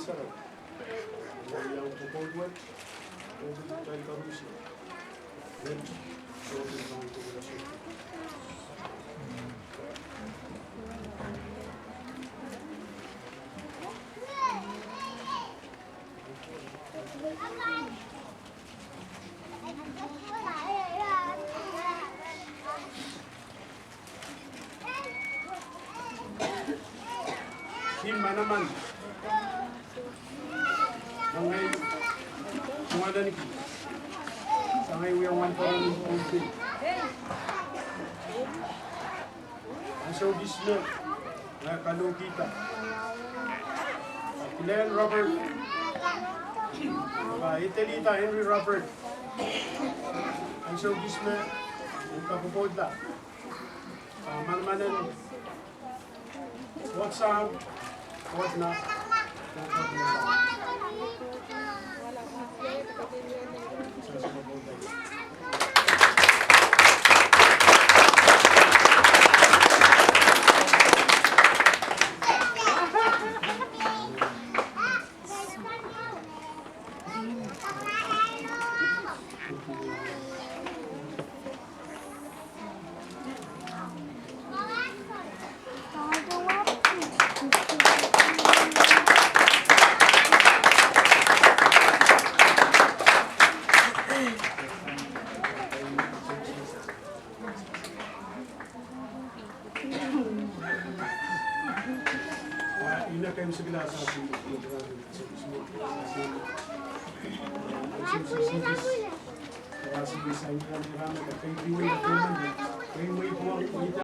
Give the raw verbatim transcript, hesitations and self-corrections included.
Ih manaman. Ngehi, ngehi wia wan peren en Pohnpei. Ansou kis me, eh, kalohkihda Glenn Robert, ah, Edelita Henry Robert. Ansou kis me, eh, kapwopwoudla, ah, manamanen Koht Sahm, Koht Nah, Koht Nah.